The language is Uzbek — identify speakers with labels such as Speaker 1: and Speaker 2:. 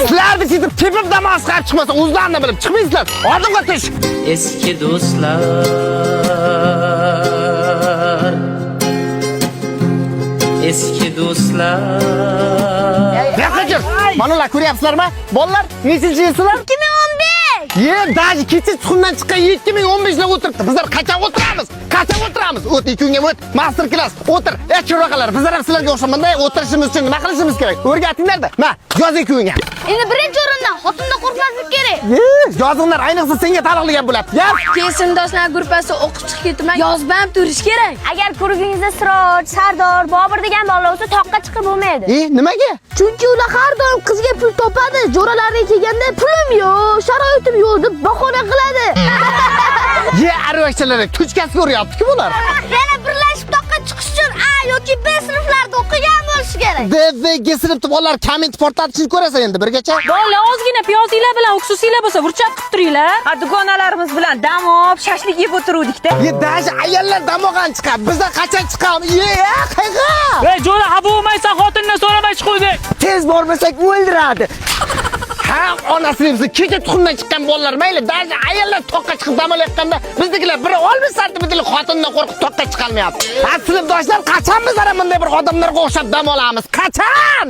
Speaker 1: Sizlarni ketib tepib dam olish qilib chiqmasa, o'zlarini bilib chiqmaysizlar. Oldinga tush.
Speaker 2: Eski do'stlar, eski do'stlar.
Speaker 1: Bu yoqqa kir. Mana ular, ko'ryapsizlarmi? Bolalar, nechinchi yilsizlar?
Speaker 3: 2015.
Speaker 1: Ye, даже kecha tuxumdan chiqqan 2015 lar o'tiribdi. Bizlar qachon o'tiramiz? Qachon o'tiramiz? O't, ikki kunga o't, master klass, o'tir. Ey, chiroqlar, bizlar ham sizlarga o'xshab bunday o'tirishimiz uchun nima qilishimiz kerak? O'rgatinglar-da. Ma, yoz ikki kunga.
Speaker 3: Endi birinchi o'rindan xotindan qo'rqmaslik kerak.
Speaker 1: Ye, yozinglar, ayniqsa senga taalluqli gap bo'ladi. Yaz.
Speaker 4: Keyin sinfdoshlar gruppasi o'qib chiqib ketman. Yozib ham turish kerak.
Speaker 3: Agar ko'rigingizda Siroj, Sardor, Bobur degan bolalar bo'lsa, toqqa chiqib bo'lmaydi.
Speaker 1: E, nimaga?
Speaker 3: Chunki ular har doim qizga pul topadi. Jo'ralariga kelganda pulim yo'q, sharoitim yo'q deb bahona qiladi.
Speaker 1: Ye, arvashchalar, tuchkasiga uryapti-ku bular.
Speaker 3: Yana birlashib toqqa chiqish uchun A yoki B sinflarida o'qigan bo'lishi kerak.
Speaker 1: D, V, G sinfda bolalar komment portlatishini ko'rasan endi birgacha.
Speaker 5: Bolalar, ozgina piyozinglar bilan uksusinglar bo'lsa, burchak qilib turinglar.
Speaker 6: Ha, dugonalarimiz bilan dam olib, shashlik yeb o'tiruvdik-da.
Speaker 1: Ye, даже ayollar dam olgan chiqadi. Bizlar qachon chiqamiz? Ye, qayga?
Speaker 7: Ey jo'ra, xafa bo'lmaysan, xotindan so'ramay chiquvdik.
Speaker 1: Tez bormasak o'ldiradi. Ha, onasini bizni kecha tuxumdan chiqqan bolalar, mayli, даже ayollar toqqa chiqib dam olayotganda biznikilar biri 60 santimetrlik xotindan qo'rqib toqqa chiqolmayapti. Ha, sinfdoshlar, qachon bizlar ham bunday bir odamlarga o'xshab dam olamiz? Qachon?